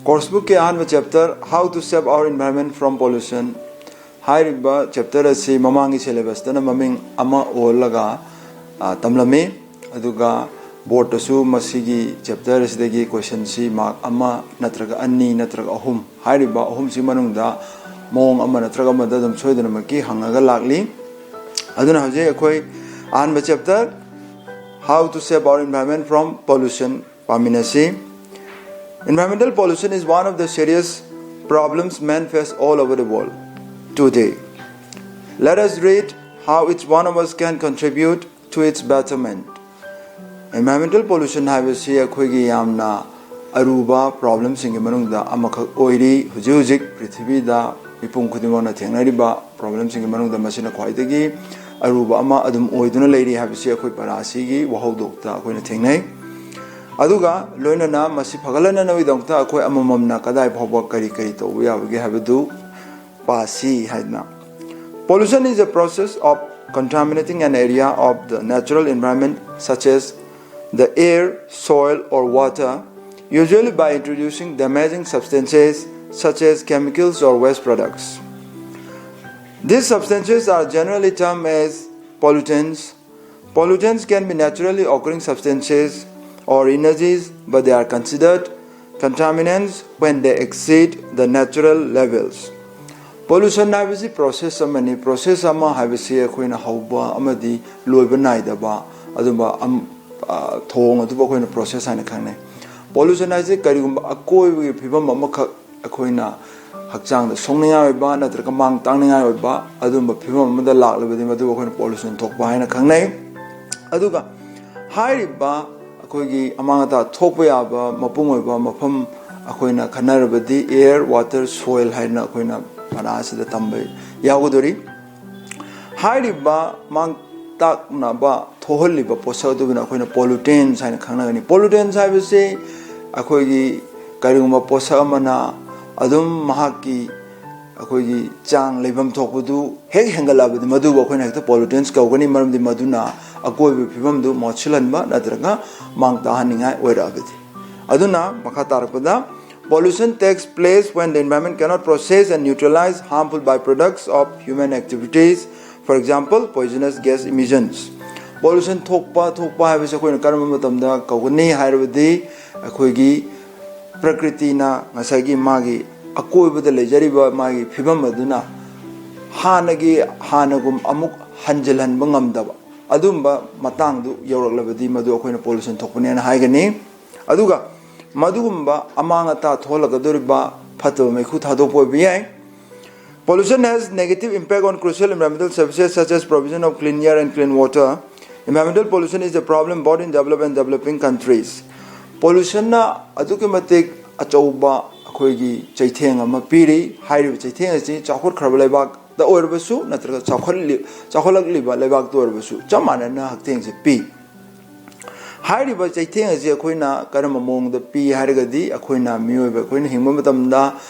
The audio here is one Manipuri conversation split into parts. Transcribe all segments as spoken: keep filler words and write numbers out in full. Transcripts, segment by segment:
Course bookꯀꯤ ꯑꯍꯥꯟꯕ chapter, How to Save Our Environment from Pollution ꯍꯥꯏꯔꯤꯕ chapter ꯑꯁꯤ ꯃꯃꯥꯡꯒꯤ syllabusꯇꯅ ꯃꯃꯤꯡ ꯑꯃ ꯑꯣꯜꯂꯒ, ꯑ, ꯇꯝꯂꯝꯃꯤ꯫ ꯑꯗꯨꯒ boardꯇꯁꯨ ꯃꯁꯤꯒꯤ chapter ꯑꯁꯤꯗꯒꯤ questionꯁꯤ mark ꯑꯃ ꯅꯠꯇ꯭ꯔꯒ ꯑꯅꯤ ꯅꯠꯇ꯭ꯔꯒ ꯑꯍꯨꯝ, ꯍꯥꯏꯔꯤꯕ ꯑꯍꯨꯝꯁꯤ ꯃꯅꯨꯡꯗ ꯃꯑꯣꯡ ꯑꯃ ꯅꯠꯇ꯭ꯔꯒ ꯑꯃꯗ ꯑꯗꯨꯝ ꯁꯣꯏꯗꯅꯃꯛꯀꯤ ꯍꯪꯉꯒ ꯂꯥꯛꯂꯤ꯫ ꯑꯗꯨꯅ ꯍꯧꯖꯤꯛ ꯑꯩꯈꯣꯏ ꯑꯍꯥꯟꯕ chapter, How to Save Our Environment from Pollution ꯄꯥꯃꯤꯟꯅꯁꯤ꯫ Environmental pollution is one of the serious problems men face all over the world today. Let us read how each one of us can contribute to its betterment. Environmental pollution ꯍꯥꯏꯕꯁꯤ ꯑꯩꯈꯣꯏꯒꯤ ꯌꯥꯝꯅ ꯑꯔꯨꯕ problemꯁꯤꯡꯒꯤ ꯃꯅꯨꯡꯗ ꯑꯃꯈꯛ ꯑꯣꯏꯔꯤ꯫ ꯍꯧꯖꯤꯛ ꯍꯧꯖꯤꯛ ꯄ꯭ꯔꯤꯊꯤꯕꯤꯗ ꯃꯤꯄꯨꯝ ꯈꯨꯗꯤꯡꯃꯛꯅ ꯊꯦꯡꯅꯔꯤꯕ problemꯁꯤꯡꯒꯤ ꯃꯅꯨꯡꯗ ꯃꯁꯤꯅ ꯈ꯭ꯋꯥꯏꯗꯒꯤ ꯑꯔꯨꯕ ꯑꯃ ꯑꯗꯨꯝ ꯑꯣꯏꯗꯨꯅ ꯂꯩꯔꯤ ꯍꯥꯏꯕꯁꯤ ꯑꯩꯈꯣꯏ ꯄꯔꯥ ꯑꯁꯤꯒꯤ ꯋꯥꯍꯧꯗꯣꯛꯇ ꯑꯩꯈꯣꯏꯅ ꯊꯦꯡꯅꯩ꯫ ꯑꯗꯨꯒ ꯂꯣꯏꯅꯅ ꯃꯁꯤ ꯐꯒꯠꯍꯟꯅꯅꯕꯒꯤꯗꯃꯛꯇ ꯑꯩꯈꯣꯏ ꯑꯃꯃꯝꯅ ꯀꯗꯥꯏ ꯐꯥꯎꯕ ꯀꯔꯤ ꯀꯔꯤ ꯇꯧꯕ ꯌꯥꯕꯒꯦ ꯍꯥꯏꯕꯗꯨ ꯄꯥꯁꯤ ꯍꯥꯏꯗꯅ꯫ Pollution is a process of contaminating an area of the natural environment, such as the air, soil, or water, usually by introducing damaging substances such as chemicals or waste products. These substances are generally termed as pollutants. Pollutants can be naturally occurring substances or energies, but they are considered contaminants when they exceed the natural levels. Pollution ꯍꯥꯏꯕꯁꯤ process ꯑꯃꯅꯤ꯫ Process ꯑꯃ ꯍꯥꯏꯕꯁꯤ ꯑꯩꯈꯣꯏꯅ ꯍꯧꯕ ꯑꯃꯗꯤ ꯂꯣꯏꯕ ꯅꯥꯏꯗꯕ ꯑꯗꯨꯝꯕ ꯑꯝ-, ꯑ, ꯊꯧꯑꯣꯡ ꯑꯗꯨꯕꯨ ꯑꯩꯈꯣꯏꯅ process ꯍꯥꯏꯅ ꯈꯪꯅꯩ꯫ Pollution ꯍꯥꯏꯁꯦ ꯀꯔꯤꯒꯨꯝꯕ ꯑꯀꯣꯏꯕꯒꯤ ꯐꯤꯕꯝ ꯑꯃꯈꯛ ꯑꯩꯈꯣꯏꯅ ꯍꯛꯆꯥꯡꯗ ꯁꯣꯛꯅꯤꯡꯉꯥꯏ ꯑꯣꯏꯕ ꯅꯠꯇ꯭ꯔꯒ ꯃꯥꯡ ꯇꯥꯛꯅꯤꯡꯉꯥꯏ ꯑꯣꯏꯕ ꯑꯗꯨꯝꯕ ꯐꯤꯕꯝ ꯑꯃꯗ ꯂꯥꯛꯂꯕꯗꯤ ꯃꯗꯨꯕꯨ ꯑꯩꯈꯣꯏꯅ pollution ꯊꯣꯛꯄ ꯍꯥꯏꯅ ꯈꯪꯅꯩ꯫ ꯑꯗꯨꯒ ꯍꯥꯏꯔꯤꯕ ꯑꯩꯈꯣꯏꯒꯤ ꯑꯃꯥꯡ ꯑꯇꯥ ꯊꯣꯛꯄ ꯌꯥꯕ ꯃꯄꯨꯡ ꯑꯣꯏꯕ ꯃꯐꯝ ꯑꯩꯈꯣꯏꯅ ꯈꯟꯅꯔꯕꯗꯤ air, water, soil ꯍꯥꯏꯅ ꯑꯩꯈꯣꯏꯅ ꯄꯔꯥ ꯑꯁꯤꯗ ꯇꯝꯕ ꯌꯥꯎꯒꯗꯧꯔꯤ꯫ ꯍꯥꯏꯔꯤꯕ ꯃꯥꯡ ꯇꯥꯛꯅꯕ ꯊꯣꯛꯍꯜꯂꯤꯕ ꯄꯣꯠꯁꯛ ꯑꯗꯨꯕꯨꯅ ꯑꯩꯈꯣꯏꯅ pollutants ꯍꯥꯏꯅ ꯈꯪꯅꯒꯅꯤ꯫ Pollutants ꯍꯥꯏꯕꯁꯤ ꯑꯩꯈꯣꯏꯒꯤ ꯀꯔꯤꯒꯨꯝꯕ ꯄꯣꯠꯁꯛ ꯑꯃꯅ ꯑꯗꯨꯝ ꯃꯍꯥꯛꯀꯤ ꯑꯩꯈꯣꯏꯒꯤ ꯆꯥꯡ ꯂꯩꯐꯝ ꯊꯣꯛꯄꯗꯨ ꯍꯦꯛ ꯍꯦꯟꯒꯠꯂꯛꯑꯕꯗꯤ ꯃꯗꯨꯕꯨ ꯑꯩꯈꯣꯏꯅ ꯍꯦꯛꯇ pollutants ꯀꯧꯒꯅꯤ, ꯃꯔꯝꯗꯤ ꯃꯗꯨꯅ ꯑꯀꯣꯏꯕꯒꯤ ꯐꯤꯕꯝꯗꯨ ꯃꯣꯠꯁꯤꯜꯍꯟꯕ ꯅꯠꯇ꯭ꯔꯒ ꯃꯥꯡ ꯇꯥꯍꯟꯅꯤꯡꯉꯥꯏ ꯑꯣꯏꯔꯛꯑꯕꯗꯤ꯫ ꯑꯗꯨꯅ ꯃꯈꯥ ꯇꯥꯔꯛꯄꯗ Pollution takes place when the environment cannot process and neutralize harmful byproducts of human activities, for example, poisonous gas emissions. Pollution ꯊꯣꯛꯄ ꯊꯣꯛꯄ ꯍꯥꯏꯕꯁꯤ ꯑꯩꯈꯣꯏꯅ ꯀꯔꯝꯕ ꯃꯇꯝꯗ ꯀꯧꯒꯅꯤ ꯍꯥꯏꯔꯕꯗꯤ, ꯑꯩꯈꯣꯏꯒꯤ ꯄ꯭ꯔꯀ꯭ꯔꯤꯇꯤꯅ ꯉꯁꯥꯏꯒꯤ ꯃꯥꯒꯤ ꯑꯀꯣꯏꯕꯗ ꯂꯩꯖꯔꯤꯕ ꯃꯥꯒꯤ ꯐꯤꯕꯝ ꯑꯗꯨꯅ ꯍꯥꯟꯅꯒꯤ ꯍꯥꯟꯅꯒꯨꯝ ꯑꯃꯨꯛ ꯍꯟꯖꯤꯜꯍꯟꯕ ꯉꯝꯗꯕ ꯑꯗꯨꯝꯕ ꯃꯇꯥꯡꯗꯨ ꯌꯧꯔꯛꯂꯕꯗꯤ, ꯃꯗꯨ ꯑꯩꯈꯣꯏꯅ pollution ꯊꯣꯛꯄꯅꯦꯅ ꯍꯥꯏꯒꯅꯤ꯫ ꯑꯗꯨꯒ ꯃꯗꯨꯒꯨꯝꯕ ꯑꯃꯥꯡ ꯑꯇꯥ ꯊꯣꯛꯍꯜꯂꯛꯀꯗꯧꯔꯤꯕ ꯐꯠꯇꯕ ꯃꯩꯈꯨ ꯊꯥꯗꯣꯛꯄ ꯑꯣꯏꯕ ꯌꯥꯏ꯫ Pollution has negative impact on crucial environmental services such as provision of clean air and clean water. Environmental pollution is a problem both in developed and developing countries. Pollutionꯅ ꯑꯗꯨꯛꯀꯤ ꯃꯇꯤꯛ ꯑꯆꯧꯕ ꯑꯩꯈꯣꯏꯒꯤ ꯆꯩꯊꯦꯡ ꯑꯃ ꯄꯤꯔꯤ꯫ ꯍꯥꯏꯔꯤꯕ ꯆꯩꯊꯦꯡ ꯑꯁꯤ ꯆꯥꯎꯈꯠꯈ꯭ꯔꯕ ꯂꯩꯕꯥꯛꯇ ꯑꯣꯏꯔꯕꯁꯨ ꯅꯠꯇ꯭ꯔꯒ ꯆꯥꯎꯈꯠꯂꯤ-, ꯆꯥꯎꯈꯠꯂꯛꯂꯤꯕ ꯂꯩꯕꯥꯛꯇ ꯑꯣꯏꯔꯕꯁꯨ ꯆꯞ ꯃꯥꯟꯅꯅ ꯍꯛꯊꯦꯡꯁꯦ ꯄꯤ꯫ ꯍꯥꯏꯔꯤꯕ ꯆꯩꯊꯦꯡ ꯑꯁꯤ ꯑꯩꯈꯣꯏꯅ ꯀꯔꯝꯕ ꯃꯑꯣꯡꯗ ꯄꯤ ꯍꯥꯏꯔꯒꯗꯤ, ꯑꯩꯈꯣꯏꯅ ꯃꯤꯑꯣꯏꯕ ꯑꯩꯈꯣꯏꯅ ꯍꯤꯡꯕ ꯃꯇꯝꯗ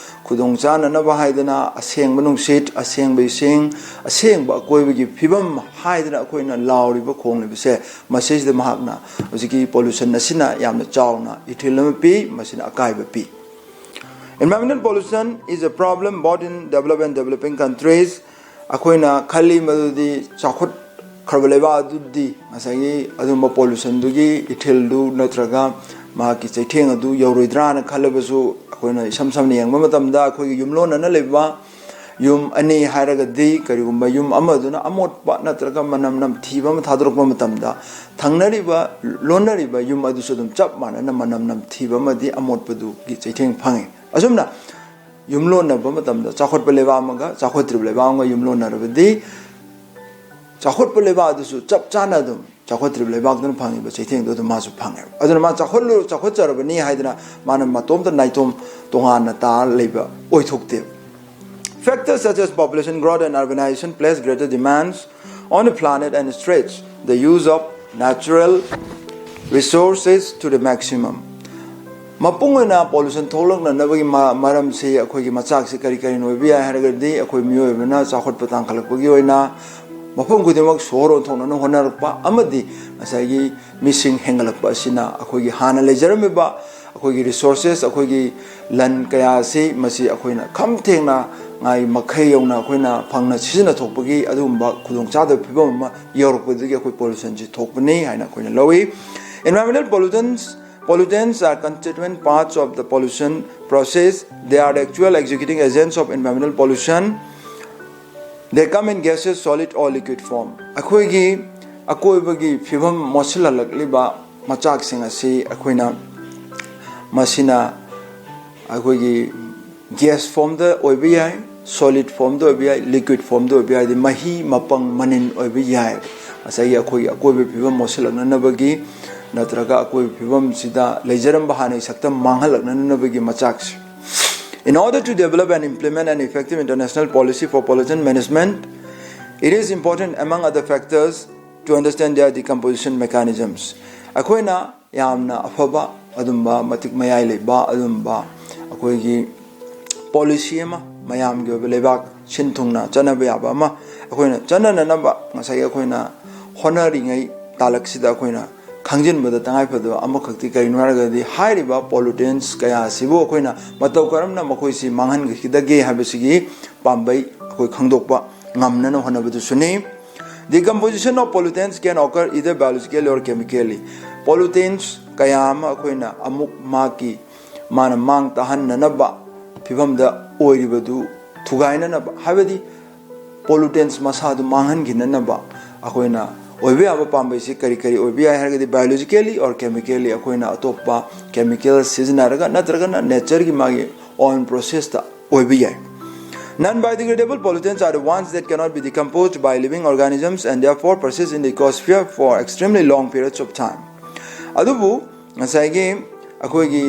ꯈꯨꯗꯣꯡ ꯆꯥꯅꯅꯕ ꯍꯥꯏꯗꯅ ꯑꯁꯦꯡꯕ ꯅꯨꯡꯁꯤꯠ, ꯑꯁꯦꯡꯕ ꯏꯁꯤꯡ, ꯑꯁꯦꯡꯕ ꯑꯀꯣꯏꯕꯒꯤ ꯐꯤꯕꯝ ꯍꯥꯏꯗꯅ ꯑꯩꯈꯣꯏꯅ ꯂꯥꯎꯔꯤꯕ ꯈꯣꯡꯂꯤꯕꯁꯦ, ꯃꯁꯤꯁꯤꯗ ꯃꯍꯥꯛꯅ ꯍꯧꯖꯤꯛꯀꯤ pollution ꯑꯁꯤꯅ ꯌꯥꯝꯅ ꯆꯥꯎꯅ ꯏꯊꯤꯜ ꯑꯃ ꯄꯤ, ꯃꯁꯤꯅ ꯑꯀꯥꯏꯕ ꯄꯤ꯫ Environmental pollution is a problem both in developed and developing countries. ꯑꯩꯈꯣꯏꯅ ꯈꯜꯂꯤ ꯃꯗꯨꯗꯤ ꯆꯥꯎꯈꯠꯈ꯭ꯔꯕ ꯂꯩꯕꯥꯛ ꯑꯗꯨꯗꯤ ꯉꯁꯥꯏꯒꯤ ꯑꯗꯨꯝꯕ pollutionꯗꯨꯒꯤ ꯏꯊꯤꯜꯗꯨ ꯅꯠꯇ꯭ꯔꯒ ꯃꯍꯥꯛꯀꯤ ꯆꯩꯊꯦꯡ ꯑꯗꯨ ꯌꯧꯔꯣꯏꯗ꯭ꯔꯥꯅ ꯈꯜꯂꯕꯁꯨ, ꯑꯩꯈꯣꯏꯅ ꯏꯁꯝ ꯁꯝꯅ ꯌꯦꯡꯕ ꯃꯇꯝꯗ ꯑꯩꯈꯣꯏꯒꯤ ꯌꯨꯝꯂꯣꯟꯅꯅ ꯂꯩꯕ ꯌꯨꯝ ꯑꯅꯤ ꯍꯥꯏꯔꯒꯗꯤ, ꯀꯔꯤꯒꯨꯝꯕ ꯌꯨꯝ ꯑꯃꯗꯨꯅ ꯑꯃꯣꯠꯄ ꯅꯠꯇ꯭ꯔꯒ ꯃꯅꯝ ꯅꯝꯊꯤꯕ ꯑꯃ ꯊꯥꯗꯣꯔꯛꯄ ꯃꯇꯝꯗ, ꯊꯪꯅꯔꯤꯕ, ꯂꯣꯟꯅꯔꯤꯕ ꯌꯨꯝ ꯑꯗꯨꯁꯨ ꯑꯗꯨꯝ ꯆꯞ ꯃꯥꯟꯅꯅ ꯃꯅꯝ ꯅꯝꯊꯤꯕ ꯑꯃꯗꯤ ꯑꯃꯣꯠꯄꯗꯨꯒꯤ ꯆꯩꯊꯦꯡ ꯐꯪꯉꯤ꯫ ꯑꯁꯨꯝꯅ ꯌꯨꯝꯂꯣꯟꯅꯕ ꯃꯇꯝꯗ ꯆꯥꯎꯈꯠꯄ ꯂꯩꯕꯥꯛ ꯑꯃꯒ ꯆꯥꯎꯈꯠꯇ꯭ꯔꯤꯕ ꯂꯩꯕꯥꯛ ꯑꯃꯒ ꯌꯨꯝꯂꯣꯟꯅꯔꯕꯗꯤ, ꯆꯥꯎꯈꯠꯄ ꯂꯩꯕꯥꯛ ꯑꯗꯨꯁꯨ ꯆꯞ ꯆꯥꯅ ꯑꯗꯨꯝ ꯆꯥꯎꯈꯠꯇ꯭ꯔꯤꯕ ꯂꯩꯕꯥꯛꯇꯨꯅ ꯐꯪꯉꯤꯕ ꯆꯩꯊꯦꯡꯗꯣ ꯑꯗꯨꯝ ꯃꯥꯁꯨ ꯐꯪꯉꯦꯕ꯫ ꯑꯗꯨꯅ ꯃꯥ ꯆꯥꯎꯈꯠꯂꯨ-, ꯆꯥꯎꯈꯠꯆꯔꯕꯅꯤ ꯍꯥꯏꯗꯅ ꯃꯥꯅ ꯃꯇꯣꯝꯇ ꯅꯥꯏꯇꯣꯝ ꯇꯣꯉꯥꯟꯅ ꯇꯥꯔ ꯂꯩꯕ ꯑꯣꯏꯊꯣꯛꯇꯦꯕ꯫ Factors such as population growth and urbanization place greater demands on the planet and stretch the use of natural resources to the maximum. ꯃꯄꯨꯡ ꯑꯣꯏꯅ pollution ꯊꯣꯛꯂꯛꯅꯅꯕꯒꯤ ꯃ-, ꯃꯔꯝꯁꯤ, ꯑꯩꯈꯣꯏꯒꯤ ꯃꯆꯥꯛꯁꯤ ꯀꯔꯤ ꯀꯔꯤꯅ ꯑꯣꯏꯕ ꯌꯥꯏ ꯍꯥꯏꯔꯒꯗꯤ, ꯑꯩꯈꯣꯏ ꯃꯤꯑꯣꯏꯕꯅ ꯆꯥꯎꯈꯠꯄ ꯇꯥꯡꯈꯠꯂꯛꯄꯒꯤ ꯑꯣꯏꯅ ꯃꯐꯝ ꯈꯨꯗꯤꯡꯃꯛ ꯁꯣꯍꯣꯔ ꯑꯣꯟꯊꯣꯛꯅꯅ ꯍꯣꯠꯅꯔꯛꯄ ꯑꯃꯗꯤ ꯉꯁꯥꯏꯒꯤ ꯃꯤꯁꯤꯡ ꯍꯦꯟꯒꯠꯂꯛꯄ ꯑꯁꯤꯅ ꯑꯩꯈꯣꯏꯒꯤ ꯍꯥꯟꯅ ꯂꯩꯖꯔꯝꯃꯤꯕ ꯑꯩꯈꯣꯏꯒꯤ resources, ꯑꯩꯈꯣꯏꯒꯤ ꯂꯟ ꯀꯌꯥ ꯑꯁꯤ ꯃꯁꯤ ꯑꯩꯈꯣꯏꯅ ꯈꯝ ꯊꯦꯡꯅ ꯉꯥꯏ ꯃꯈꯩ ꯌꯧꯅ ꯑꯩꯈꯣꯏꯅ ꯐꯪꯅ ꯁꯤꯖꯤꯟꯅꯊꯣꯛꯄꯒꯤ ꯑꯗꯨꯒꯨꯝꯕ ꯈꯨꯗꯣꯡꯆꯥꯗꯕ ꯐꯤꯕꯝ ꯑꯃ ꯌꯧꯔꯛꯄꯗꯒꯤ ꯑꯩꯈꯣꯏ pollution ꯁꯤ ꯊꯣꯛꯄꯅꯤ ꯍꯥꯏꯅ ꯑꯩꯈꯣꯏꯅ ꯂꯧꯏ꯫ Environmental pollutants, pollutants are constituent parts of the pollution process. They are the actual executing agents of environmental pollution. They come in gaseous, solid or liquid form. ꯑꯩꯈꯣꯏꯒꯤ ꯑꯀꯣꯏꯕꯒꯤ ꯐꯤꯕꯝ ꯃꯣꯠꯁꯤꯜꯍꯜꯂꯛꯂꯤꯕ ꯃꯆꯥꯛꯁꯤꯡ ꯑꯁꯤ ꯑꯩꯈꯣꯏꯅ ꯃꯁꯤꯅ ꯑꯩꯈꯣꯏꯒꯤ gas form ꯗ ꯑꯣꯏꯕ ꯌꯥꯏ, solid form ꯗ ꯑꯣꯏꯕ ꯌꯥꯏ, liquid form ꯗ ꯑꯣꯏꯕ ꯌꯥꯏ, ꯍꯥꯏꯗꯤ ꯃꯍꯤ, ꯃꯄꯪ, ꯃꯅꯤꯟ ꯑꯣꯏꯕ ꯌꯥꯏ꯫ ꯉꯁꯥꯏꯒꯤ ꯑꯩꯈꯣꯏꯒꯤ ꯑꯀꯣꯏꯕ ꯐꯤꯕꯝ ꯃꯣꯠꯁꯤꯜꯂꯛꯅꯅꯕꯒꯤ ꯅꯠꯇ꯭ꯔꯒ ꯑꯀꯣꯏꯕ ꯐꯤꯕꯝꯁꯤꯗ ꯂꯩꯖꯔꯝꯕ ꯍꯥꯟꯅꯒꯤ ꯁꯛꯇꯝ ꯃꯥꯡꯍꯜꯂꯛꯅꯅꯕꯒꯤ ꯃꯆꯥꯛꯁꯦ꯫ In order to develop and implement an effective international policy for pollution management, it is important, among other factors, to understand their decomposition mechanisms. ꯑꯩꯈꯣꯏꯅ ꯌꯥꯝꯅ ꯑꯐꯕ ꯑꯗꯨꯝꯕ ꯃꯇꯤꯛ ꯃꯌꯥꯏ ꯂꯩꯕ ꯑꯗꯨꯝꯕ ꯑꯩꯈꯣꯏꯒꯤ policy ꯑꯃ, ꯃꯌꯥꯝꯒꯤ ꯑꯣꯏꯕ ꯂꯩꯕꯥꯛ ꯁꯤꯟ ꯊꯨꯡꯅ ꯆꯠꯅꯕ ꯌꯥꯕ ꯑꯃ ꯑꯩꯈꯣꯏꯅ ꯆꯠꯅꯅꯅꯕ ꯉꯁꯥꯏꯒꯤ ꯑꯩꯈꯣꯏꯅ ꯍꯣꯠꯅꯔꯤꯉꯩ ꯇꯥꯂꯛꯁꯤꯗ ꯑꯩꯈꯣꯏꯅ ꯈꯪꯖꯤꯟꯕꯗ ꯇꯉꯥꯏꯐꯗꯕ ꯑꯃꯈꯛꯇꯤ ꯀꯔꯤꯅꯣ ꯍꯥꯏꯔꯒꯗꯤ, ꯍꯥꯏꯔꯤꯕ pollutants ꯀꯌꯥ ꯑꯁꯤꯕꯨ ꯑꯩꯈꯣꯏꯅ ꯃꯇꯧ ꯀꯔꯝꯅ ꯃꯈꯣꯏꯁꯤ ꯃꯥꯡꯍꯟꯈꯤꯗꯒꯦ ꯍꯥꯏꯕꯁꯤꯒꯤ ꯄꯥꯝꯕꯩ ꯑꯩꯈꯣꯏ ꯈꯪꯗꯣꯛꯄ ꯉꯝꯅꯅ ꯍꯣꯠꯅꯕꯗꯨꯁꯨꯅꯤ꯫ Decomposition of pollutants can occur either biologically or chemically. Pollutants ꯀꯌꯥ ꯑꯃ ꯑꯩꯈꯣꯏꯅ ꯑꯃꯨꯛ ꯃꯍꯥꯛꯀꯤ ꯃꯥꯅ ꯃꯥꯡ ꯇꯥꯍꯟꯅꯅꯕ ꯐꯤꯕꯝꯗ ꯑꯣꯏꯔꯤꯕꯗꯨ ꯊꯨꯒꯥꯏꯅꯅꯕ, ꯍꯥꯏꯕꯗꯤ pollutants ꯃꯁꯥꯗꯨ ꯃꯥꯡꯍꯟꯈꯤꯅꯅꯕ ꯑꯩꯈꯣꯏꯅ ꯑꯣꯏꯕ ꯌꯥꯕ ꯄꯥꯝꯕꯩꯁꯤ ꯀꯔꯤ ꯀꯔꯤ ꯑꯣꯏꯕ ꯌꯥꯏ ꯍꯥꯏꯔꯒꯗꯤ, biologically or chemically ꯑꯩꯈꯣꯏꯅ ꯑꯇꯣꯞꯄ chemical ꯁꯤꯖꯤꯟꯅꯔꯒ ꯅꯠꯇ꯭ꯔꯒꯅ nature ꯒꯤ ꯃꯥꯒꯤ own process ꯇ ꯑꯣꯏꯕ ꯌꯥꯏ꯫ Non-biodegradable pollutants are the ones that cannot be decomposed by living organisms and therefore persist in the ecosphere for extremely long periods of time. ꯑꯗꯨꯕꯨ ꯉꯁꯥꯏꯒꯤ ꯑꯩꯈꯣꯏꯒꯤ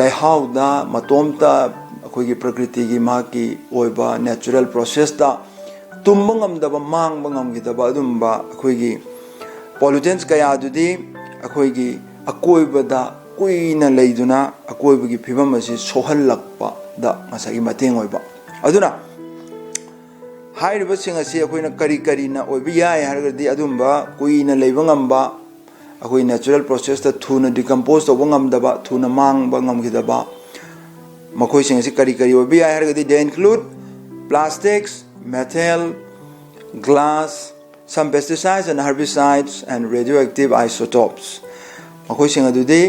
ꯂꯩꯍꯥꯎꯗ ꯃꯇꯣꯝꯇ ꯑꯩꯈꯣꯏꯒꯤ ꯄ꯭ꯔꯀ꯭ꯔꯤꯇꯤꯒꯤ ꯃꯍꯥꯛꯀꯤ ꯑꯣꯏꯕ natural process ꯇ ꯇꯨꯝꯕ ꯉꯝꯗꯕ, ꯃꯥꯡꯕ ꯉꯝꯈꯤꯗꯕ ꯑꯗꯨꯝꯕ ꯑꯩꯈꯣꯏꯒꯤ pollutants ꯀꯌꯥꯗꯨꯗꯤ ꯑꯩꯈꯣꯏꯒꯤ ꯑꯀꯣꯏꯕꯗ ꯀꯨꯏꯅ ꯂꯩꯗꯨꯅ ꯑꯀꯣꯏꯕꯒꯤ ꯐꯤꯕꯝ ꯑꯁꯤ ꯁꯣꯛꯍꯜꯂꯛꯄꯗ ꯉꯁꯥꯏꯒꯤ ꯃꯇꯦꯡ ꯑꯣꯏꯕ꯫ ꯑꯗꯨꯅ ꯍꯥꯏꯔꯤꯕꯁꯤꯡ ꯑꯁꯤ ꯑꯩꯈꯣꯏꯅ ꯀꯔꯤ ꯀꯔꯤꯅ ꯑꯣꯏꯕ ꯌꯥꯏ ꯍꯥꯏꯔꯒꯗꯤ, ꯑꯗꯨꯝꯕ ꯀꯨꯏꯅ ꯂꯩꯕ ꯉꯝꯕ, ꯑꯩꯈꯣꯏ natural processꯇ ꯊꯨꯅ decompose ꯇꯧꯕ ꯉꯝꯗꯕ, ꯊꯨꯅ ꯃꯥꯡꯕ ꯉꯝꯈꯤꯗꯕ, ꯃꯈꯣꯏꯁꯤꯡ ꯑꯁꯤ ꯀꯔꯤ ꯀꯔꯤ ꯑꯣꯏꯕ ꯌꯥꯏ ꯍꯥꯏꯔꯒꯗꯤ, they include plastics, metal, glass, some pesticides and herbicides and radioactive isotopes. ꯃꯈꯣꯏꯁꯤꯡ ꯑꯗꯨꯗꯤ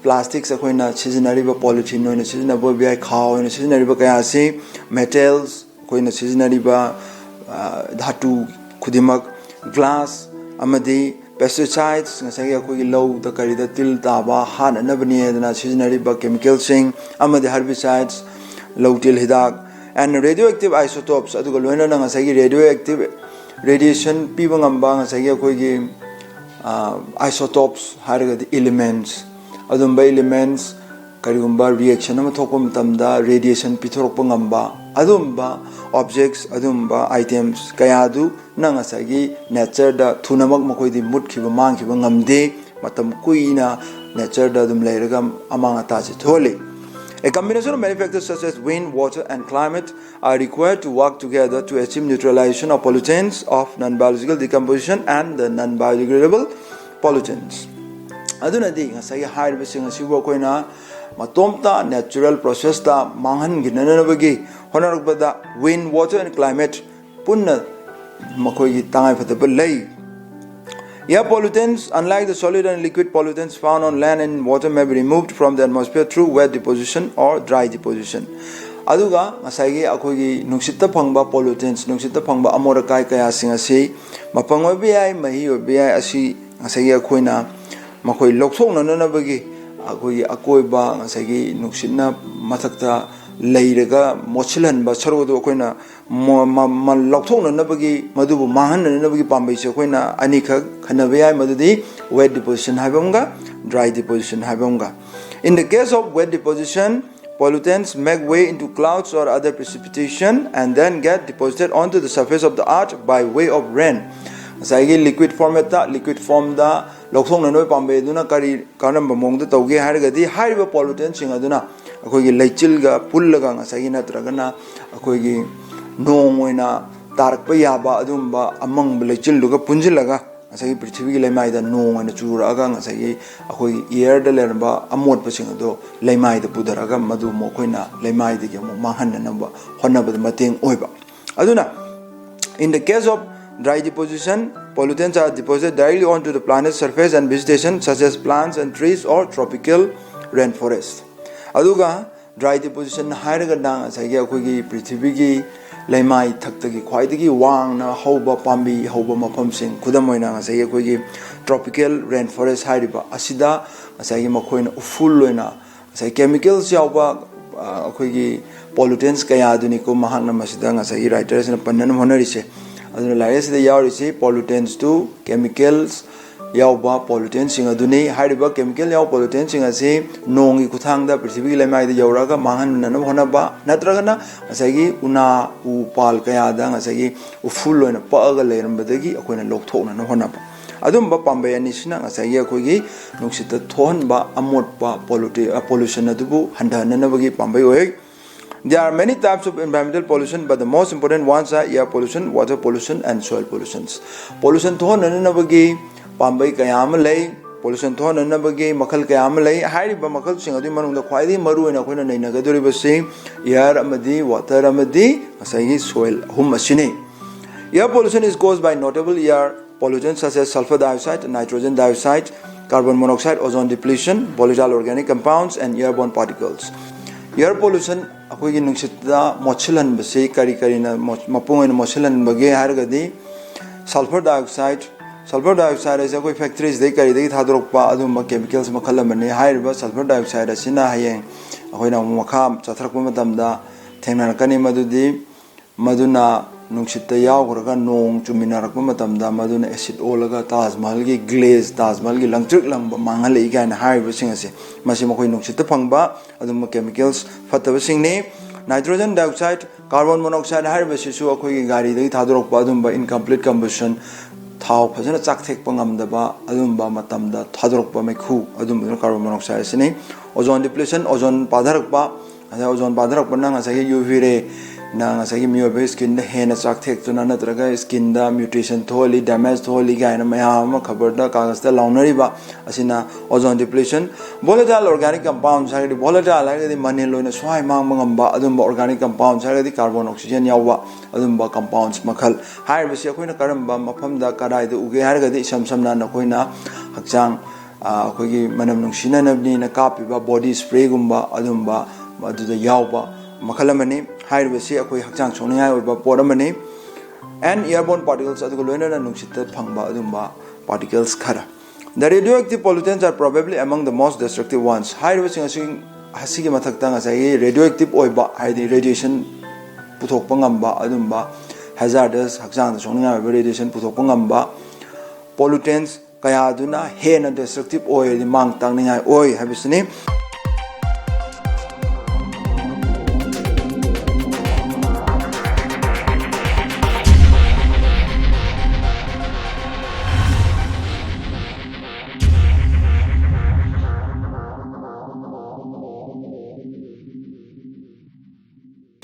plastics, ꯑꯩꯈꯣꯏꯅ ꯁꯤꯖꯤꯟꯅꯔꯤꯕ polythene ꯑꯣꯏꯅ ꯁꯤꯖꯤꯟꯅꯕ ꯑꯣꯏꯕ ꯌꯥꯏ, ꯈꯥꯎ ꯑꯣꯏꯅ ꯁꯤꯖꯤꯟꯅꯔꯤꯕ ꯀꯌꯥ ꯑꯁꯤ, metals, ꯑꯩꯈꯣꯏꯅ ꯁꯤꯖꯤꯟꯅꯔꯤꯕ, ꯑ, ꯙꯥꯇꯨ ꯈꯨꯗꯤꯡꯃꯛ, glass, ꯑꯃꯗꯤ pesticides, ꯉꯁꯥꯏꯒꯤ ꯑꯩꯈꯣꯏꯒꯤ ꯂꯧꯗ ꯀꯔꯤꯗ ꯇꯤꯜ ꯇꯥꯕ ꯍꯥꯠꯅꯅꯕꯅꯤ ꯍꯥꯏꯗꯅ ꯁꯤꯖꯤꯟꯅꯔꯤꯕ chemicalꯁꯤꯡ, ꯑꯃꯗꯤ herbicides, ꯂꯧ ꯇꯤꯜ ꯍꯤꯗꯥꯛ, and radioactive isotopes, ꯑꯗꯨꯒ ꯂꯣꯏꯅꯅ ꯉꯁꯥꯏꯒꯤ radioactive radiation ꯄꯤꯕ ꯉꯝꯕ ꯉꯁꯥꯏꯒꯤ ꯑꯩꯈꯣꯏꯒꯤ, ꯑ, isotopes ꯍꯥꯏꯔꯒꯗꯤ elements, ꯑꯗꯨꯝꯕ elements, ꯀꯔꯤꯒꯨꯝꯕ reaction ꯑꯃ ꯊꯣꯛꯄ ꯃꯇꯝꯗ radiation ꯄꯤꯊꯣꯔꯛꯄ ꯉꯝꯕ ꯑꯗꯨꯝꯕ objects, ꯑꯗꯨꯝꯕ items ꯀꯌꯥꯗꯨꯅ ꯉꯁꯥꯏꯒꯤ natureꯗ ꯊꯨꯅꯃꯛ ꯃꯈꯣꯏꯗꯤ ꯃꯨꯠꯈꯤꯕ, ꯃꯥꯡꯈꯤꯕ ꯉꯝꯗꯦ꯫ ꯃꯇꯝ ꯀꯨꯏꯅ natureꯗ ꯑꯗꯨꯝ ꯂꯩꯔꯒ ꯑꯃꯥꯡ ꯑꯇꯥꯁꯦ ꯊꯣꯛꯍꯜꯂꯤ꯫ A combination of many factors such as wind, water and climate are required to work together to achieve neutralization of pollutants of non-biological decomposition and the non-biodegradable pollutants. ꯑꯗꯨꯅꯗꯤ ꯉꯁꯥꯏꯒꯤ ꯍꯥꯏꯔꯤꯕꯁꯤꯡ ꯑꯁꯤꯕꯨ ꯑꯩꯈꯣꯏꯅ ꯃꯇꯣꯝꯇ natural processꯇ ꯃꯥꯡꯍꯟꯈꯤꯅꯅꯕꯒꯤ ꯍꯣꯠꯅꯔꯛꯄꯗ wind, water and climate ꯄꯨꯟꯅ ꯃꯈꯣꯏꯒꯤ ꯇꯉꯥꯏꯐꯗꯕ ꯂꯩ꯫ Air pollutants, unlike the solid and liquid pollutants found on land and water, may be removed from the atmosphere through wet deposition or dry deposition. ꯑꯗꯨꯒ ꯉꯁꯥꯏꯒꯤ ꯑꯩꯈꯣꯏꯒꯤ ꯅꯨꯡꯁꯤꯠꯇ ꯐꯪꯕ pollutants, ꯅꯨꯡꯁꯤꯠꯇ ꯐꯪꯕ ꯑꯃꯣꯠ ꯑꯀꯥꯏ ꯀꯌꯥꯁꯤꯡ ꯑꯁꯤ ꯃꯄꯪ ꯑꯣꯏꯕ ꯌꯥꯏ, ꯃꯍꯤ ꯑꯣꯏꯕ ꯌꯥꯏ, ꯑꯁꯤ ꯉꯁꯥꯏꯒꯤ ꯑꯩꯈꯣꯏꯅ ꯃꯈꯣꯏ ꯂꯧꯊꯣꯛꯅꯅꯕꯒꯤ ꯑꯩꯈꯣꯏꯒꯤ ꯑꯀꯣꯏꯕ ꯉꯁꯥꯏꯒꯤ ꯅꯨꯡꯁꯤꯠꯅ ꯃꯊꯛꯇ ꯂꯩꯔꯒ ꯃꯣꯠꯁꯤꯜꯍꯟꯕ ꯁꯔꯨꯛ ꯑꯗꯨ ꯑꯩꯈꯣꯏꯅ ꯃ-, ꯃ-, ꯃ-, ꯂꯧꯊꯣꯛꯅꯅꯕꯒꯤ, ꯃꯗꯨꯕꯨ ꯃꯥꯡꯍꯟꯅꯅꯕꯒꯤ ꯄꯥꯝꯕꯩꯁꯦ ꯑꯩꯈꯣꯏꯅ ꯑꯅꯤꯈꯛ ꯈꯟꯅꯕ ꯌꯥꯏ, ꯃꯗꯨꯗꯤ wet deposition ꯍꯥꯏꯕ ꯑꯃꯒ dry deposition ꯍꯥꯏꯕ ꯑꯃꯒ꯫ In the case of wet deposition, pollutants make way into clouds or other precipitation and then get deposited onto the surface of the earth by way of rain. ꯉꯁꯥꯏꯒꯤ liquid formatꯇ, liquid formꯗ ꯂꯧꯊꯣꯛꯅꯅꯕ ꯄꯥꯝꯕꯩ ꯑꯗꯨꯅ ꯀꯔꯤ, ꯀꯔꯝꯕ ꯃꯑꯣꯡꯗ ꯇꯧꯒꯦ ꯍꯥꯏꯔꯒꯗꯤ, ꯍꯥꯏꯔꯤꯕ pollutantꯁꯤꯡ ꯑꯗꯨꯅ ꯑꯩꯈꯣꯏꯒꯤ ꯂꯩꯆꯤꯜꯒ ꯄꯨꯜꯂꯒ ꯉꯁꯥꯏꯒꯤ, ꯅꯠꯇ꯭ꯔꯒꯅ ꯑꯩꯈꯣꯏꯒꯤ ꯅꯣꯡ ꯑꯣꯏꯅ ꯇꯥꯔꯛꯄ ꯌꯥꯕ ꯑꯗꯨꯒꯨꯝꯕ ꯑꯃꯪꯕ ꯂꯩꯆꯤꯜꯗꯨꯒ ꯄꯨꯟꯁꯤꯜꯂꯒ ꯉꯁꯥꯏꯒꯤ ꯄ꯭ꯔꯤꯊꯤꯕꯤꯒꯤ ꯂꯩꯃꯥꯏꯗ ꯅꯣꯡ ꯑꯣꯏꯅ ꯆꯨꯔꯛꯑꯒ ꯉꯁꯥꯏꯒꯤ ꯑꯩꯈꯣꯏꯒꯤ ꯏꯌꯔꯗ ꯂꯩꯔꯝꯕ ꯑꯃꯣꯠꯄꯁꯤꯡ ꯑꯗꯣ ꯂꯩꯃꯥꯏꯗ ꯄꯨꯊꯔꯛꯑꯒ ꯃꯗꯨ ꯑꯃꯨꯛ ꯑꯩꯈꯣꯏꯅ ꯂꯩꯃꯥꯏꯗꯒꯤ ꯑꯃꯨꯛ ꯃꯥꯡꯍꯟꯅꯅꯕ ꯍꯣꯠꯅꯕꯗ ꯃꯇꯦꯡ ꯑꯣꯏꯕ꯫ ꯑꯗꯨꯅ, in the case of dry deposition, pollutants are deposited directly onto the planet's surface and vegetation, such as plants and trees or tropical rainforest. ꯑꯗꯨꯒ ꯗ꯭ꯔꯥꯏ ꯗꯤꯄꯣꯖꯤꯁꯟ ꯍꯥꯏꯔꯒꯅ ꯉꯁꯥꯏꯒꯤ ꯑꯩꯈꯣꯏꯒꯤ ꯄ꯭ꯔꯤꯊꯤꯕꯤꯒꯤ ꯂꯩꯃꯥꯏ ꯊꯛꯇꯒꯤ ꯈ꯭ꯋꯥꯏꯗꯒꯤ ꯋꯥꯡꯅ ꯍꯧꯕ ꯄꯥꯝꯕꯤ ꯍꯧꯕ ꯃꯐꯝꯁꯤꯡ, ꯈꯨꯗꯝ ꯑꯣꯏꯅ ꯉꯁꯥꯏꯒꯤ ꯑꯩꯈꯣꯏꯒꯤ ꯇ꯭ꯔꯣꯄꯤꯀꯦꯜ ꯔꯦꯟ ꯐꯣꯔꯦꯁ ꯍꯥꯏꯔꯤꯕ ꯑꯁꯤꯗ ꯉꯁꯥꯏꯒꯤ ꯃꯈꯣꯏꯅ ꯎꯐꯨꯜ ꯑꯣꯏꯅ ꯉꯁꯥꯏ ꯀꯦꯃꯤꯀꯦꯜꯁ ꯌꯥꯎꯕ, ꯑ, ꯑꯩꯈꯣꯏꯒꯤ ꯄꯣꯂꯨꯇꯦꯟꯁ ꯀꯌꯥꯗꯨꯅꯤꯀꯣ ꯃꯍꯥꯛꯅ ꯃꯁꯤꯗ ꯉꯁꯥꯏꯒꯤ ꯔꯥꯏꯇꯔꯁꯤꯅ ꯄꯟꯅꯅꯕ ꯍꯣꯠꯅꯔꯤꯁꯦ꯫ ꯑꯗꯨꯅ ꯂꯥꯏꯔꯤꯛ ꯑꯁꯤꯗ ꯌꯥꯎꯔꯤꯁꯤ ꯄꯣꯂꯨꯇꯦꯟꯁꯇꯨ, ꯀꯦꯃꯤꯀꯦꯜꯁ ꯌꯥꯎꯕ ꯄꯣꯂꯨꯇꯦꯟꯁꯤꯡ ꯑꯗꯨꯅꯤ꯫ ꯍꯥꯏꯔꯤꯕ ꯀꯦꯃꯤꯀꯦꯜ ꯌꯥꯎꯕ ꯄꯣꯂꯨꯇꯦꯟꯁꯤꯡ ꯑꯁꯤ ꯅꯣꯡꯒꯤ ꯈꯨꯠꯊꯥꯡꯗ ꯄ꯭ꯔꯤꯊꯤꯕꯤꯒꯤ ꯂꯩꯃꯥꯏꯗ ꯌꯧꯔꯛꯑꯒ ꯃꯥꯡꯍꯟꯅꯅꯕ ꯍꯣꯠꯅꯕ, ꯅꯠꯇ꯭ꯔꯒꯅ ꯉꯁꯥꯏꯒꯤ ꯎꯅꯥ ꯎ ꯄꯥꯜ ꯀꯌꯥꯗ ꯉꯁꯥꯏꯒꯤ ꯎꯐꯨꯜ ꯑꯣꯏꯅ ꯄꯛꯑꯒ ꯂꯩꯔꯝꯕꯗꯒꯤ ꯑꯩꯈꯣꯏꯅ ꯂꯧꯊꯣꯛꯅꯅꯕ ꯍꯣꯠꯅꯕ꯫ ꯑꯗꯨꯝꯕ ꯄꯥꯝꯕꯩ ꯑꯅꯤꯁꯤꯅ ꯉꯁꯥꯏꯒꯤ ꯑꯩꯈꯣꯏꯒꯤ ꯅꯨꯡꯁꯤꯠꯇ ꯊꯣꯛꯍꯟꯕ ꯑꯃꯣꯠꯄ ꯄꯣꯂꯨꯇꯤ-, ꯑ, ꯄꯣꯂꯨꯁꯟ ꯑꯗꯨꯕꯨ ꯍꯟꯊꯍꯟꯅꯅꯕꯒꯤ ꯄꯥꯝꯕꯩ ꯑꯣꯏ꯫ There are many types of environmental pollution, but the most important ones are air pollution, water pollution, and soil pollutions. Pollution ꯊꯣꯛꯍꯟꯅꯅꯕꯒꯤ ꯄꯥꯝꯕꯩ ꯀꯌꯥ ꯑꯃ ꯂꯩ, ꯄꯣꯂꯨꯁꯟ ꯊꯣꯛꯍꯟꯅꯅꯕꯒꯤ ꯃꯈꯜ ꯀꯌꯥ ꯑꯃ ꯂꯩ꯫ ꯍꯥꯏꯔꯤꯕ ꯃꯈꯜꯁꯤꯡ ꯑꯗꯨꯒꯤ ꯃꯅꯨꯡꯗ ꯈ꯭ꯋꯥꯏꯗꯒꯤ ꯃꯔꯨꯑꯣꯏꯅ ꯑꯩꯈꯣꯏꯅ ꯅꯩꯅꯒꯗꯧꯔꯤꯕꯁꯤ ꯏꯌꯔ ꯑꯃꯗꯤ ꯋꯥꯇꯔ ꯑꯃꯗꯤ ꯉꯁꯥꯏꯒꯤ ꯁꯣꯏꯜ ꯑꯍꯨꯝ ꯑꯁꯤꯅꯤ꯫ Air pollution is caused by notable air pollutants such as sulfur dioxide, nitrogen dioxide, carbon monoxide, ozone depletion, volatile organic compounds, and airborne particles. Air pollution ꯑꯩꯈꯣꯏꯒꯤ ꯅꯨꯡꯁꯤꯠꯇ ꯃꯣꯠꯁꯤꯜꯍꯟꯕꯁꯤ ꯀꯔꯤ ꯀꯔꯤꯅ ꯃꯣꯠ-, ꯃꯄꯨꯡ ꯑꯣꯏꯅ ꯃꯣꯠꯁꯤꯜꯍꯟꯕꯒꯦ ꯍꯥꯏꯔꯒꯗꯤ, ꯁꯜꯐꯔ ꯗꯥꯏꯑꯣꯛꯁꯥꯏꯗ, ꯁꯜꯐꯔ ꯗꯥꯏꯑꯣꯛꯁꯥꯏꯗ ꯑꯁꯤ ꯑꯩꯈꯣꯏ ꯐꯦꯛꯇꯔꯤꯁꯤꯗꯩ ꯀꯔꯤꯗꯒꯤ ꯊꯥꯗꯣꯔꯛꯄ ꯑꯗꯨꯒꯨꯝꯕ ꯀꯦꯃꯤꯀꯦꯜꯁ ꯃꯈꯜ ꯑꯃꯅꯤ꯫ ꯍꯥꯏꯔꯤꯕ ꯁꯜꯐꯔ ꯗꯥꯏꯑꯣꯛꯁꯥꯏꯗ ꯑꯁꯤꯅ ꯍꯌꯦꯡ ꯑꯩꯈꯣꯏꯅ ꯑꯃꯨꯛ ꯃꯈꯥ ꯆꯠꯊꯔꯛꯄ ꯃꯇꯝꯗ ꯊꯦꯡꯅꯔꯛꯀꯅꯤ꯫ ꯃꯗꯨꯗꯤ ꯃꯗꯨꯅ ꯅꯨꯡꯁꯤꯠꯇ ꯌꯥꯎꯈ꯭ꯔꯒ ꯅꯣꯡ ꯆꯨꯃꯤꯟꯅꯔꯛꯄ ꯃꯇꯝꯗ ꯃꯗꯨꯅ ꯑꯦꯁꯤꯠ ꯑꯣꯜꯂꯒ ꯇꯥꯖ ꯃꯍꯜꯒꯤ ꯒ꯭ꯂꯦꯖ, ꯇꯥꯖ ꯃꯍꯜꯒꯤ ꯂꯪꯇ꯭ꯔꯤꯛ ꯂꯪꯕ ꯃꯥꯡꯍꯜꯂꯛꯏ ꯀꯥꯏꯅ ꯍꯥꯏꯔꯤꯕꯁꯤꯡ ꯑꯁꯦ, ꯃꯁꯤ ꯃꯈꯣꯏ ꯅꯨꯡꯁꯤꯠꯇ ꯐꯪꯕ ꯑꯗꯨꯒꯨꯝꯕ ꯀꯦꯃꯤꯀꯦꯜꯁ ꯐꯠꯇꯕꯁꯤꯡꯅꯤ꯫ ꯅꯥꯏꯇ꯭ꯔꯣꯖꯟ ꯗꯥꯏꯑꯣꯛꯁꯥꯏꯗ, ꯀꯥꯔꯕꯣꯟ ꯃꯣꯅꯣꯛꯁꯥꯏꯗ ꯍꯥꯏꯔꯤꯕꯁꯤꯁꯨ ꯑꯩꯈꯣꯏꯒꯤ ꯒꯥꯔꯤꯗꯒꯤ ꯊꯥꯗꯣꯔꯛꯄ ꯑꯗꯨꯝꯕ incomplete combustion, ꯊꯥꯎ ꯐꯖꯅ ꯆꯥꯛꯊꯦꯛꯄ ꯉꯝꯗꯕ ꯑꯗꯨꯝꯕ ꯃꯇꯝꯗ ꯊꯥꯗꯣꯔꯛꯄ ꯃꯩꯈꯨ, ꯑꯗꯨꯝꯕꯗꯨꯅ ꯀꯥꯔꯕꯣꯟ ꯃꯣꯅꯣꯛꯁꯥꯏꯗ ꯑꯁꯤꯅꯤ꯫ ꯑꯣꯖꯣꯟ ꯗꯤꯄ꯭ꯂꯤꯁꯟ, ꯑꯣꯖꯣꯟ ꯄꯥꯊꯔꯛꯄ, ꯉꯁꯥꯏ ꯑꯣꯖꯣꯟ ꯄꯥꯊꯔꯛꯄꯅ ꯉꯁꯥꯏꯒꯤ ꯌꯨ ꯚꯤ ꯔꯦ ꯅ ꯉꯁꯥꯏꯒꯤ ꯃꯤꯑꯣꯏꯕꯒꯤ skinꯗ ꯍꯦꯟꯅ ꯆꯥꯛꯊꯦꯛꯇꯨꯅ ꯅꯠꯇ꯭ꯔꯒ skinꯗ mutation ꯊꯣꯛꯍꯜꯂꯤ, damage ꯊꯣꯛꯍꯜꯂꯤ ꯀꯥꯏꯅ ꯃꯌꯥꯝ ꯑꯃ ꯈꯕꯔꯗ, ꯀꯥꯒꯖꯇ ꯂꯥꯎꯅꯔꯤꯕ ꯑꯁꯤꯅ ozone depletion꯫ Volatile organic compounds ꯍꯥꯏꯔꯒꯗꯤ, volatile ꯍꯥꯏꯔꯒꯗꯤ ꯃꯅꯤꯜ ꯑꯣꯏꯅ ꯁ꯭ꯋꯥꯏ ꯃꯥꯡꯕ ꯉꯝꯕ ꯑꯗꯨꯝꯕ organic compounds ꯍꯥꯏꯔꯒꯗꯤ carbon, oxygen ꯌꯥꯎꯕ ꯑꯗꯨꯝꯕ compounds ꯃꯈꯜ꯫ ꯍꯥꯏꯔꯤꯕꯁꯤ ꯑꯩꯈꯣꯏꯅ ꯀꯔꯝꯕ ꯃꯐꯝꯗ ꯀꯗꯥꯏꯗ ꯎꯒꯦ ꯍꯥꯏꯔꯒꯗꯤ, ꯏꯁꯝ ꯁꯝꯅ ꯅꯈꯣꯏꯅ ꯍꯛꯆꯥꯡ, ꯑ, ꯑꯩꯈꯣꯏꯒꯤ ꯃꯅꯝ ꯅꯨꯡꯁꯤꯅꯅꯕꯅꯤꯅ ꯀꯥꯞꯄꯤꯕ body sprayꯒꯨꯝꯕ ꯑꯗꯨꯝꯕ ꯑꯗꯨꯗ ꯌꯥꯎꯕ ꯃꯈꯜ ꯑꯃꯅꯤ꯫ ꯍꯥꯏꯔꯤꯕꯁꯤ ꯑꯩꯈꯣꯏ ꯍꯛꯆꯥꯡ ꯁꯣꯛꯅꯤꯡꯉꯥꯏ ꯑꯣꯏꯕ ꯄꯣꯠ ꯑꯃꯅꯤ꯫ And airborne particles, ꯑꯗꯨꯒ ꯂꯣꯏꯅꯅ ꯅꯨꯡꯁꯤꯠꯇ ꯐꯪꯕ ꯑꯗꯨꯝꯕ particles ꯈꯔ꯫ The radioactive pollutants are probably among the most destructive ones. ꯍꯥꯏꯔꯤꯕꯁꯤꯡ ꯑꯁꯤ, ꯑꯁꯤꯒꯤ ꯃꯊꯛꯇ ꯉꯁꯥꯏꯒꯤ radioactive ꯑꯣꯏꯕ, ꯍꯥꯏꯗꯤ radiation ꯄꯨꯊꯣꯛꯄ ꯉꯝꯕ ꯑꯗꯨꯝꯕ hazardous, ꯍꯛꯆꯥꯡꯗ ꯁꯣꯛꯅꯤꯡꯉꯥꯏ ꯑꯣꯏꯕ radiation ꯄꯨꯊꯣꯛꯄ ꯉꯝꯕ pollutants ꯀꯌꯥꯗꯨꯅ ꯍꯦꯟꯅ destructive ꯑꯣꯏ, ꯍꯥꯏꯗꯤ ꯃꯥꯡ ꯇꯥꯛꯅꯤꯡꯉꯥꯏ ꯑꯣꯏ ꯍꯥꯏꯕꯁꯤꯅꯤ꯫